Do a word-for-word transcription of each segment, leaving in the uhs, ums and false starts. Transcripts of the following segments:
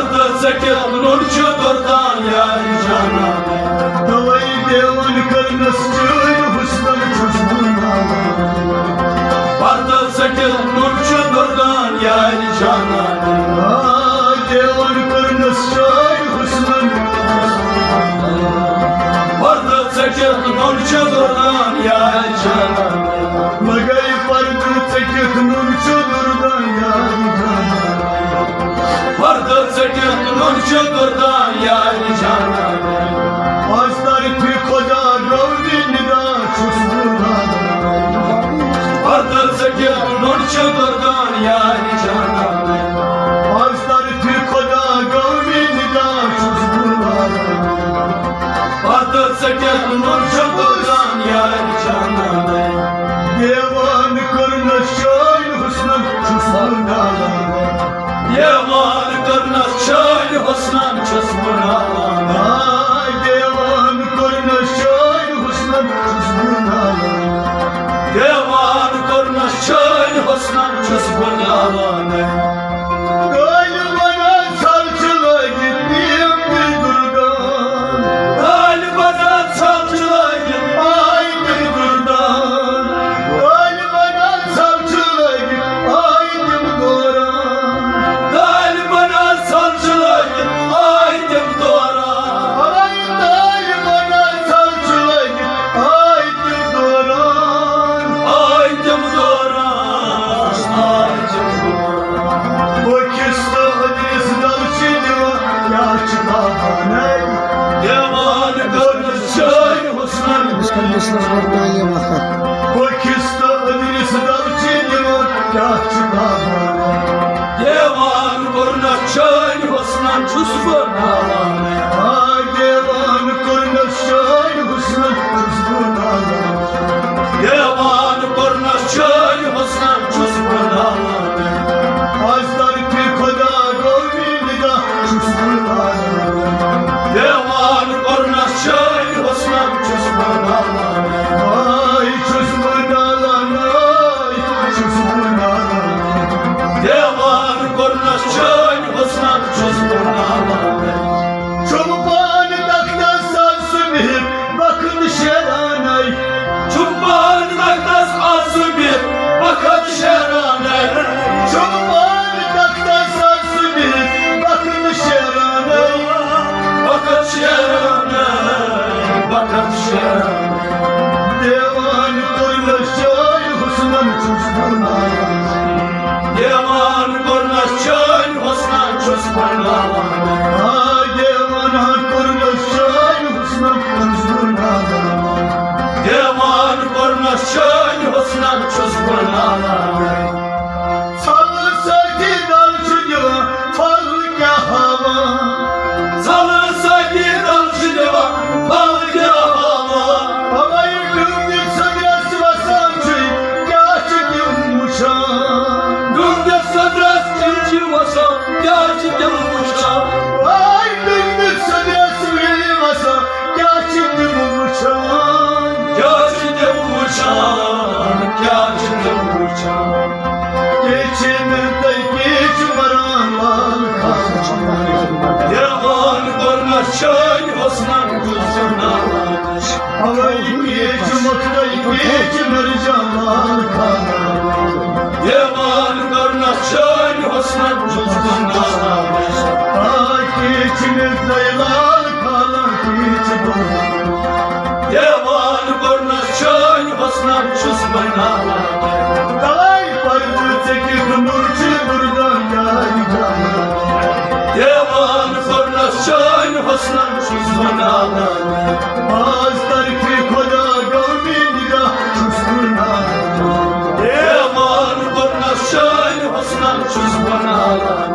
پردٕ ژٔٹِتھ نوٚن چھُ دُردان یارِ جانانَے۔ توے دیوان کٔرنَس چٲنۍ حُسنَن چھُس بہٕ نالان۔ پردٕ ژٔٹِتھ نوٚن چھُ دُردان یارِ جانانَے۔ آ، دیوان کٔرنَس چٲنۍ حُسنَن۔ پردٕ ژٔٹِتھ نوٚن چھُ دُردان یارِ جانانَے۔ لگے پردٕ ژٔٹِتھ نوٚن چھُ دُردان یارِ جانانَے۔ پردٕ ژٔٹِتھ نوٚن چھُ دُردان یارِ جانانَے۔ از طرفِ خدا گوٚو ندا چھُس بہٕ نالان۔ پردٕ ژٔٹِتھ نوٚن چھُ دُردان یارِ جانانَے۔ از طرفِ خدا گوٚو ندا چھُس بہٕ نالان۔ پردٕ ژٔٹِتھ نوٚن چھُ دُردان یارِ جانانَے۔ دیوان کٔرنَس چٲنۍ حُسنَن چھُس بہٕ نالان۔ دیوان کٔرنَس چٲنۍ حُسنَن چھُس بہٕ نالان۔ آ، دیوان کٔرنَس چٲنۍ حُسنَن چھُس بہٕ نالان۔ دیوان کٔرنَس چٲنۍ حُسنَن چھُس بہٕ نالان۔ کالہِ بنان ژھل چھِ لٲگِتھ یِم تہِ دُردان۔ کالہِ بنان ژھل چھِ لٲگِتھ آے تِم دُردان۔ کالہِ بنان ژھل چھِ لٲگِتھ آے تِم دوران۔ کالہِ بنان ژھل چھِ لٲگِتھ آے تِم دوران۔ آے کالہِ بنان ژھل چھِ لٲگِتھ آے تِم دوران۔ آے تِم دوران۔ آے تِم دوران۔ بہٕ کِس تہٕ أدرِس دَل چھِ دِوان، کیٛاہ چھِ تاوان؟ دیوان کٔرنَس چٲنۍ حُسنَن۔ أمِس کَرِ بِسمِس گۄڈٕ تعلیٖم اَکھ اَکھ۔ بہٕ کِس تہٕ أدرِس دَل چھِ دِوان، کیٛاہ چھِ تاوان؟ دیوان کٔرنَس چٲنۍ حُسنَن چھُس بہٕ نالان۔ آ، دیوان کٔرنَس چٲنۍ حُسنَن چھُس بہٕ نالان۔ دیوان کٔرنَس چٲنۍ حُسنَن چھُس بہٕ نالان۔ از طرفِ خدا گوٚو ندا چھُس بہٕ نالان۔ دیوان کٔرنَس چٲنۍ حُسنَن چھُس بہٕ نالان۔ آے چھُس بہٕ نالان، آے چھُس بہٕ نالان۔ دیوان کٔرنَس چٲنۍ حُسنَن چھُس بہٕ نالان۔ چھُم پان تختَس آز سُہ بِہِتھ بخت شیرانَے۔ چھُم پان تختَس آز سُہ بِہِتھ بخت شیرانَے۔ چھُم پان تختَس آز سُہ بِہِتھ بخت شیرانَے۔ بخت شیرانَے، بخت شیرانَے۔ دیوان کٔرنَس چٲنۍ حُسنَن چھُس بہٕ نالان۔ دیوان کٔرنَس چٲنۍ حُسنَن چھُس بہٕ نالان۔ آ، دیوان کٔرنَس چٲنۍ حُسنَن چھُس بہٕ نالان۔ دیوان کٔرنَس چٲنۍ حُسنَن چھُس بہٕ نالان۔ ژھل سۭتی دَل چھُ دِوان، پھل کیٛاہ ہاوان؟ ژھل سۭتی دَل چھُ دِوان، پھل کیٛاہ ہاوان؟ اَوَے ڈوٗنِتھ سٔدرَس وَسان چھُے، کیٛاہ چھِ تِم وٕچھان؟ ڈوٗنِتھ سٔدرَس تِم چھِ وَسان، کیٛاہ چھِ تِم وٕچھان؟ آے ڈوٗنِتھ سٔدرَس وِلہِ وَسان، کیٛاہ چھِ تِم وٕچھان؟ کیٛاہ چھِ تِم وٕچھان؟ کیٛاہ چھِ تِم وٕچھان؟ کیچھِ مِلتَے کیچھِ مَران لال خان۔ دیوان کٔرنَس چٲنۍ حُسنَن چھُس بہٕ نالان۔ اَوَے کیچھِ مۄختَے کیچھِ مِرزا لال خان۔ دیوان کٔرنَس چٲنۍ حُسنَن چھُس بہٕ نالان۔ آ کیچھِ مِلتَے لال خان کیچھِ بہٕ۔ دیوان کٔرنَس چٲنۍ حُسنَن چھُس بہٕ نالان۔ تَوَے پردٕ ژٔٹِتھ نوٚن چھُ دُردان یارِ جانانَے۔ دیوان کٔرنَس چٲنۍ حُسنَن چھُس بہٕ نالان۔ آز طرفِ خدا گوٚو ندا چھُس بہٕ نالان۔ دیوان کٔرنَس چٲنۍ حُسنَن چھُس بہٕ نالان۔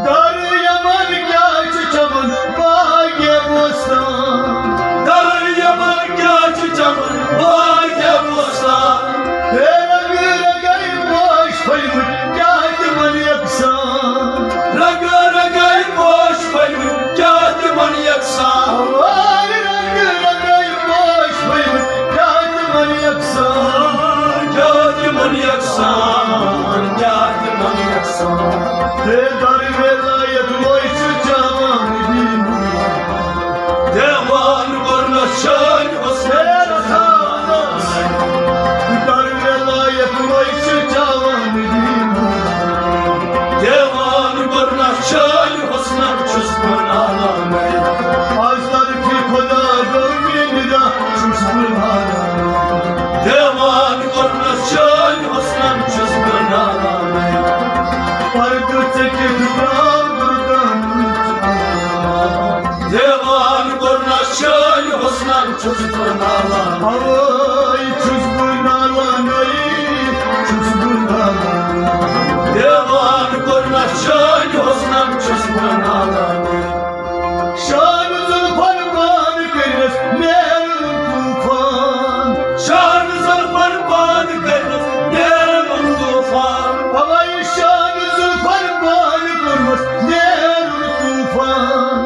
دَرٕ یَمَن کیٛاہ چھُ چَمَن باغِ بوستان؟ دَرٕ یَمَن کیٛاہ چھُ چَمَن باغِ بوستان؟ ہے رَنٛگہٕ رَنٛگَے پوش پھٔلۍ مٕتۍ کیٛاہ تِمَن یَکسان؟ رَنٛگہٕ رَنٛگَے پوش پھٔلۍ مٕتۍ کیٛاہ تِمَن یَکسان؟ وارِ رَنٛگہٕ رَنٛگَے پوش پھٔلۍ مٕتۍ کیٛاہ تِمَن یَکسان؟ کیٛاہ تِمَن یَکسان؟ کیٛاہ تِمَن یَکسان؟ ہے دَرٕ ویلایت چانہِ حسنن چھُس بہٕ نالان۔ اوے چھُس بہٕ نالان، اے چھُس بہٕ نالان۔ دیوان کوٚرنس چانہِ حسنن چھُس بہٕ نالان۔ شان زلفن پان کٔرِس نیرُن طوفان۔ شان زلفن پان کٔرِس نیرُن طوفان۔ اوے شان زلفن پان کوٚرمس نیرُن طوفان۔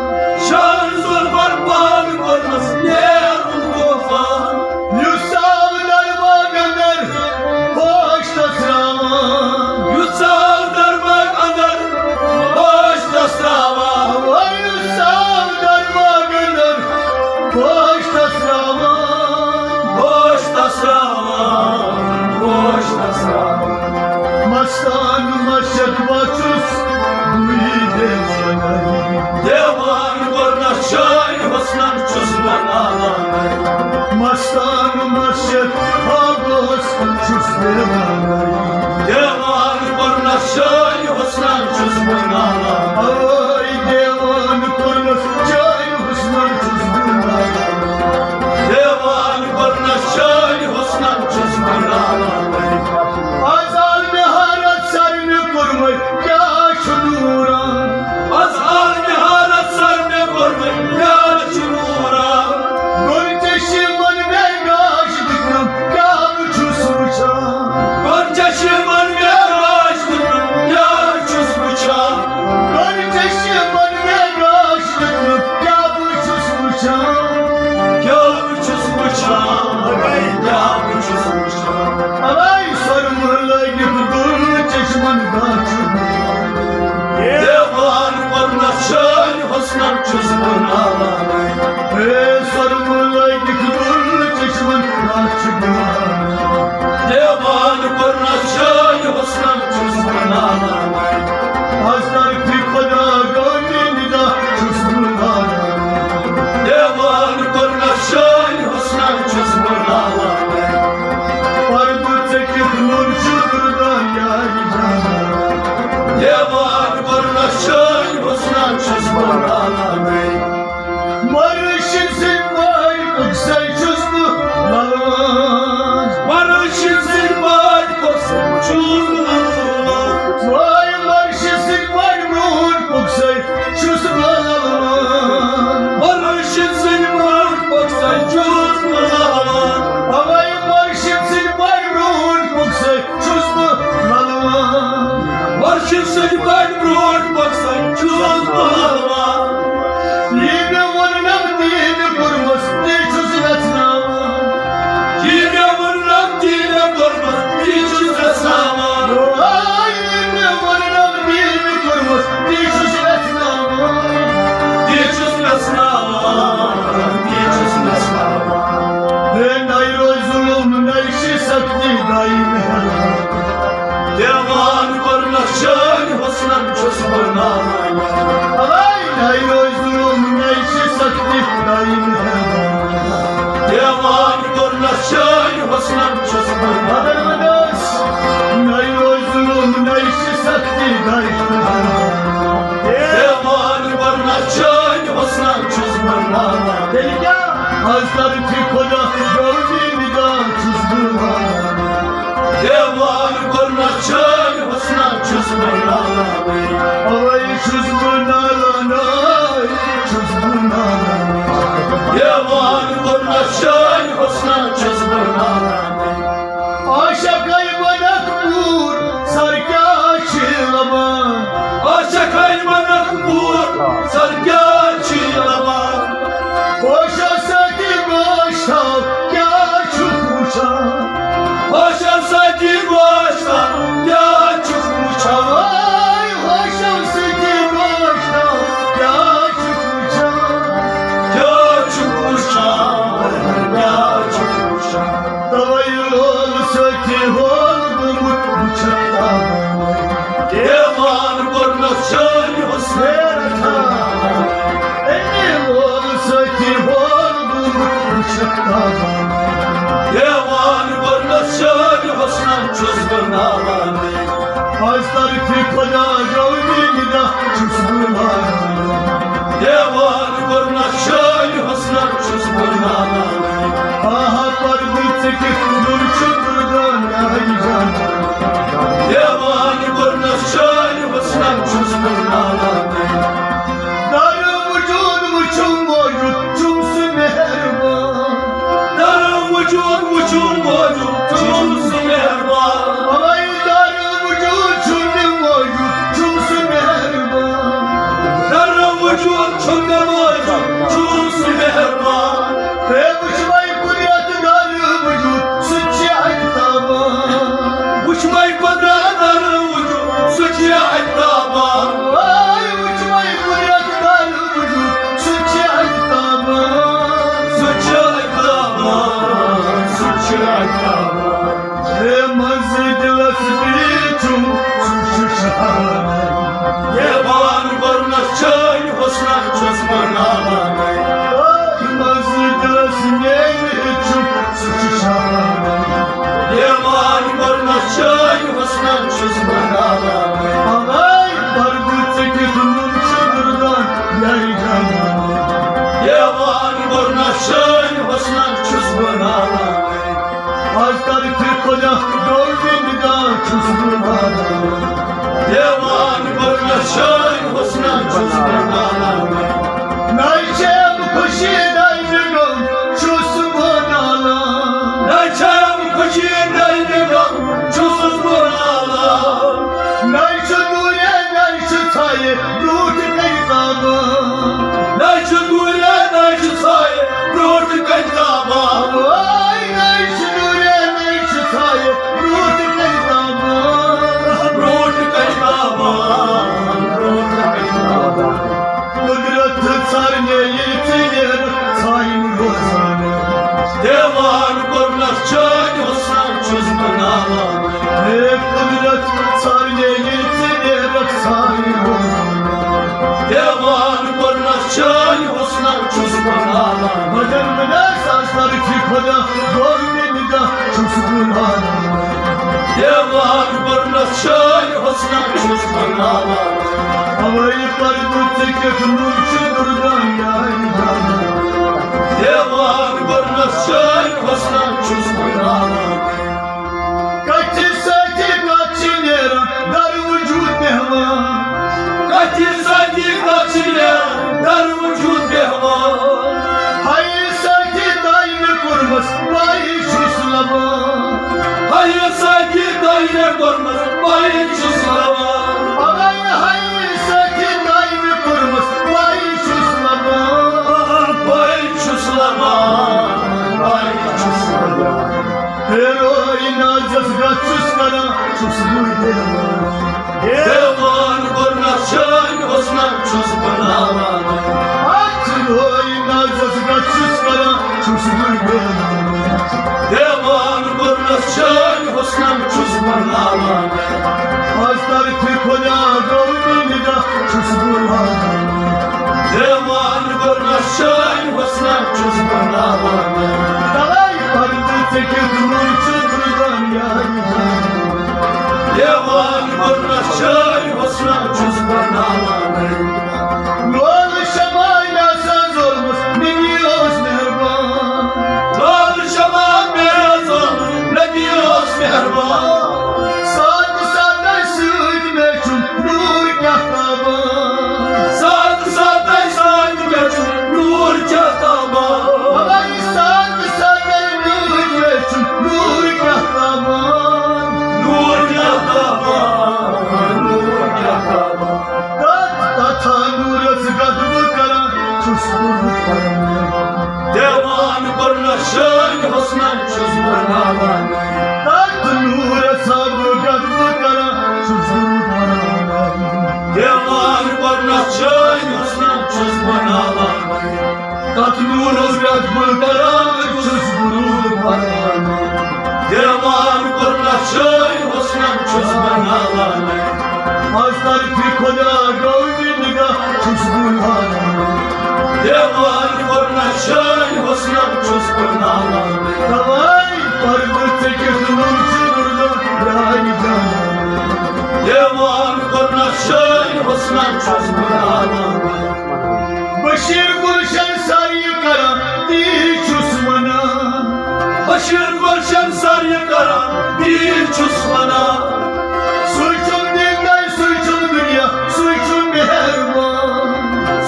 شان زلفن پان کوٚرمس نیرُن طوفان۔ یُس آو درباغ اندر پوش تسراوان۔ یُس آو درباغ اندر پوش تسراوان۔ اوے یُس آو درباغ اندر پوش تسراوان۔ پوش تسراوان، پوش تسراوان۔ مستان مشک بچُس بُے دیوانَے۔ دیوان کوٚرنس چانہِ حسنن چھُس بہٕ نالان۔ مستان مشک بچُس دیوانَے۔ دیوان کوٚرنس چانہِ حسنن چھُس بہٕ نالان۔ اوے دیوان کوٚرنس چانہِ حسنن چھُس بہٕ نالان۔ دیوان کوٚرنس چانہِ حسنن چھُس بہٕ نالان۔ از آل مےٚ حیرت سر مےٚ کوٚرمُت کیٛاہ چھُ نوٗران۔ از آل مےٚ حیرت سر مےٚ کوٚرمُت کیٛاہ چھُ نوٗران۔ گۄڈٕ چشمن مےٚ گاش دیُتنم کیٛاہ بہٕ چھُس وٕچھان۔ گۄڈٕ چشمن مےٚ گاش دیُتنم کیٛاہ چھُس وٕچھان۔ گۄڈٕ چشمن مےٚ گاش دیُتنم کیٛاہ بہٕ چھُس وٕچھان۔ کیٛاہ بہٕ چھُس وٕچھان، کیٛاہ بہٕ چھُس وٕچھان۔ اوے سۄرمہٕ لٲگِتھ دُل چشمن گاش۔ دیوان کوٚرنس چانہِ حسنن چھُس بہٕ نالان۔ اے سۄرمہٕ لٲگِتھ دُل چشمن گاش۔ دیوان کوٚرنس چانہِ حسنن چھُس بہٕ نالان۔ از طرفِ خدا گوٚو میٲنۍ ندا چھُس بہٕ نالان۔ دیوان کوٚرنس چانہِ حسنن چھُس بہٕ نالان۔ پردٕ ژٔٹِتھ نوٚر شُکر دۄہ یارِ جانان۔ دیوان کوٚرنس چانہِ حسنن چھُس بہٕ نالان۔ مرشد سٕنٛدۍ پٲٹھۍ پوٚکسَے چھُس بہٕ لَلوان۔ مرشد سٕنٛدۍ پٲٹھۍ پوٚکسَے چھُس بہٕ لَلوان۔ واے مرشد سٕنٛدۍ پٲٹھۍ برٛونٛٹھ پوٚکسَے چھُس بہٕ لَلوان۔ مرشد سٕنٛدۍ پٲٹھۍ پوٚکسَے چھُس بہٕ لَلوان۔ اَوَے مرشد سٕنٛدۍ پٲٹھۍ برٛونٛٹھ پوٚکسَے چھُس بہٕ لَلوان۔ مرشد سٕنٛدۍ پٲٹھۍ برٛونٛٹھ پوٚکسَے چھُس بہٕ لَلوان۔ یہِ مےٚ ووٚننَم تی مےٚ کوٚرمَس، تی چھُس وٮ۪ژھناوان۔ یہِ مےٚ ووٚننَم تی مےٚ کوٚرمَس، تی چھُس وٮ۪ژھناوان۔ واے، یہِ مےٚ ووٚننَم تی مےٚ کوٚرمَس، تی چھُس وٮ۪ژھناوان۔ تی چھُس وٮ۪ژھناوان، تی چھُس وٮ۪ژھناوان۔ ہے، نَے روزِ ظُلُم، نَے چھِ سختی دایہِ مہربان۔ دیوان کوٚرنَس چٲنۍ حُسنَن چھُس بہٕ نالان۔ اَوَے نَے روزِ ظُلُم، نَے چھِ سختی دایہِ مہربان۔ دیوان کوٚرنَس چٲنۍ حُسنَن چھُس بہٕ نالان۔ مگر وَنَس، نَے روزِ ظُلُم، نَے چھِ سختی دایہِ مہربان۔ دیوان کوٚرنَس چٲنۍ حُسنَن چھُس بہٕ نالان۔ تیٚلہِ کیٛاہ؟ از طرفِ خدا گوٚو میٲنۍ ندا چھُس بہٕ نالان۔ دیوان کوٚرنَس چٲنۍ حُسنَن چھُس بہٕ نالان۔ اَوَے چھُس بہٕ نالان، اَوَے چھُس بہٕ نالان۔ دیوان کوٚرنَس چٲنۍ حُسنَن چھُس بہٕ نالان۔ عاشقے ونکھ پوٗر سر کیٛاہ چھِ لبان؟ عاشقے ونکھ پوٗر سر کیٛاہ چھِ لبان؟ ہوشو سۭتی گوشتو کیٛاہ چھُکھ وُچھان؟ ہوشو سۭتی گوشتو کیٛاہ چھُکھ وُچھان؟ واے ہوشو سۭتی گوشتو کیٛاہ چھُکھ وُچھان؟ کیٛاہ چھُکھ وُچھان؟ کیٛاہ چھُکھ وُچھان؟ توے لول سۭتی ہول گوٚمُت وُچھان۔ دیوان کوٚرنَس چٲنۍ حُسنَن۔ اَمہِ لول سۭتی ہول گوٚمُت وُچھان۔ دیوان کوٚرنَس چٲنۍ حُسنَن چھُس بہٕ نالان۔ از طرفِ خدا گوٚو میٲنۍ ندا چھُس بہٕ نالان۔ دیوان کوٚرنَس چٲنۍ حُسنَن چھُ مےٚ موجود، چھُ سُہ مہربان۔ ہے، وٕچھ وۄنۍ قدرت دار وجود، سُہ تہِ چھُ اَتہِ تابان۔ وٕچھ وۄنۍ قدرت دار وجود، سُہ تہِ چھُ اَتہِ تابان۔ ہے، وٕچھ وۄنۍ قدرت دار وجود، سُہ تہِ چھُ اَتہِ تابان۔ سُہ تہِ چھُ اَتہِ تابان، سُہ تہِ چھُ اَتہِ تابان۔ ہے منٛزٕ دِلس بیٖچھُم، سُہ چھُ شہانَے۔ دیوان برنس چھٲنۍ حسنن چھُس بہٕ نالانَے۔ ہے منٛزٕ دِلس میٛانہِ ہیٚچھُم، سُہ چھُ شہانَے۔ دیوان برنس چھٲنۍ حسنن چھُس بہٕ نالانَے۔ اوے پردٕ ژٔٹِتھ نوٗن چھُ دُردان یارِ جانانَے۔ دیوان برنس چھٲنۍ حسنن چھُس بہٕ نالانَے۔ از طرفِ خدا گووِندا چھُس بہٕ نالان۔ دیوان برنس چھٲنۍ حسنن چھُس بہٕ نالان۔ نَے چھَم خوشی نَے مےٚ غم چھُس بہٕ نالان۔ نَے چھَم خوشی نَے مےٚ غم چھُس بہٕ نالان۔ نَے چھُ دوٗرے نَے چھُ ژھایہِ برٛونٛٹھ کَنہِ تابان۔ نَے چھُ دوٗرے نَے چھُ ژھایہِ برٛونٛٹھ کَنہِ تابان۔ اوے نَے چھُ دوٗرے نَے چھُ ژھایہِ برٛونٛٹھ کَنہِ تابان۔ برٛونٛٹھ کَنہِ تابان، برٛونٛٹھ کَنہِ تابان۔ قدرت ژھارنہِ ییٚلہِ ژٕ نیرَکھ ژھایہِ روزان۔ دیوان برنس چھٲنۍ حسنن چھُس بہٕ نالان۔ ہے قدرت ژھارنہِ ییٚلہِ ژٕ نیرَکھ ژھایہِ روزان۔ دیوان برنس چھٲنۍ حسنن چھُس بہٕ نالان۔ مگر مےٚ نہ سا طرفِ خدا گووِندا چھُس بہٕ نالان۔ دیوان برنس چھٲنۍ حسنن چھُس بہٕ نالان۔ اوے پردٕ ژٔٹِتھ نوٗن چھُ دُردان یارِ جانانَے۔ دیوان برنس چھٲنۍ حسنن چھُس بہٕ نالان۔ کتھِ سۭتۍ کتھ چھِ نیران در وجود بیہوان۔ کتھِ سۭتۍ کتھ چھِ نیران در وجود بیہوان۔ ہاے سۭتۍ تۄہہِ مےٚ کوٚرمَس پَے چھُس لبان۔ ہاے سۭتۍ تۄہہِ مےٚ کوٚرمَس پَے چھُس لبان۔ اوے ہاے سۭتۍ تۄہہِ مےٚ کوٚرمَس پَے چھُس لبان۔ پَے چھُس لبان، پَے چھُس لبان۔ ہیروے نازس گژھُس کران چھُس بہٕ دیوان۔ دیوان برنس چھٲنۍ حسنن چھُس بہٕ نالان۔ ہیروے نازس گژھُس کران چھُس بہٕ دیوان۔ دیوان برنس چھٲنۍ حسنن چھُس بہٕ نالان۔ از طرفِ خدا گووِندا چھُس بہٕ نالان۔ دیوان برنس چھٲنۍ حسنن چھُس بہٕ نالان۔ تَوَے پردٕ ژٔٹِتھ نوٗن چھُ دُردان یارِ جانانَے۔ دیوان برنس چھٲنۍ حسنن چھُس بہٕ نالان۔ لول شمع مےٚ سا زورمُت، نبی اوس مہربان۔ لول شمع مےٚ سا زورمُت، نبی اوس مہربان۔ ساتہٕ ساتہٕ سۭتۍ مےٚ چھُم نوٗر کیٛاہ تابان۔ ساتہٕ ساتہٕ سۭتۍ مےٚ چھُم نوٗر کیٛاہ تابان۔ مگر ساتہٕ ساتہٕ نوٗر مےٚ چھُم نوٗر کیٛاہ تابان۔ نوٗر کیٛاہ تابان، نوٗر کیٛاہ تابان۔ تتھ تتھا نوٗرس گد بہٕ کران چھُس نوٗر پران۔ دیوان برنس چھٲنۍ حسنن چھُس بہٕ نالان۔ تتھ نوٗرس ہا بہٕ گد بہٕ کران چھُس نوٗر پران۔ دیوان برنس چھٲنۍ حسنن چھُس بہٕ نالان۔ تتھ نوٗرس گد بہٕ کران چھُس نوٗر پران۔ دیوان برنس چھٲنۍ حسنن چھُس بہٕ نالان۔ از طرفِ خدا گووِندا چھُس بہٕ نالان۔ دیوان برنس چھٲنۍ حسنن چھُس بہٕ نالان۔ تَوَے پردٕ ژٔٹِتھ نوٗن چھُ دُردان یارِ جانانَے۔ دیوان برنس چھٲنۍ حسنن چھُس بہٕ نالان۔ بشیر گلشن سر یہِ کران، تی چھُس ونان۔ بشیر گلشن سر یہِ کران، تی چھُس ونان۔ سُے چھُم دیٖندار، سُے چھُم دُنیا، سُے چھُم مہربان۔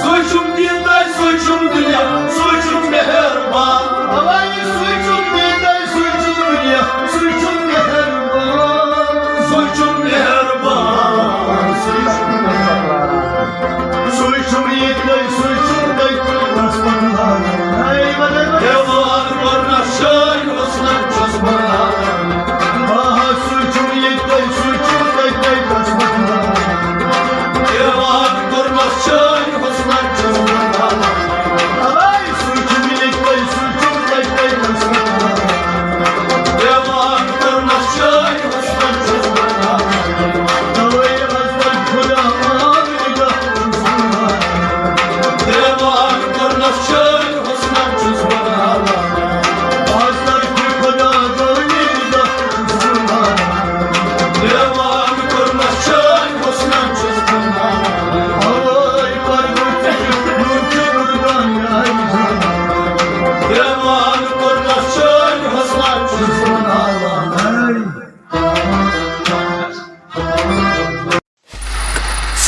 سُے چھُم دیٖندار، سُے چھُم دُنیا، سُے چھُم مہربان۔ اوے سُے چھُم دیٖندار، سُے چھُم دُنیا، سُے چھُم مہربان۔ سُے چھُم مہربان، سُے چھُم مہربان۔ سُے چھُم ییٚتہِ، سُے چھُم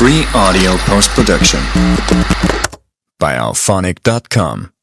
Free audio post production by alphonic dot com.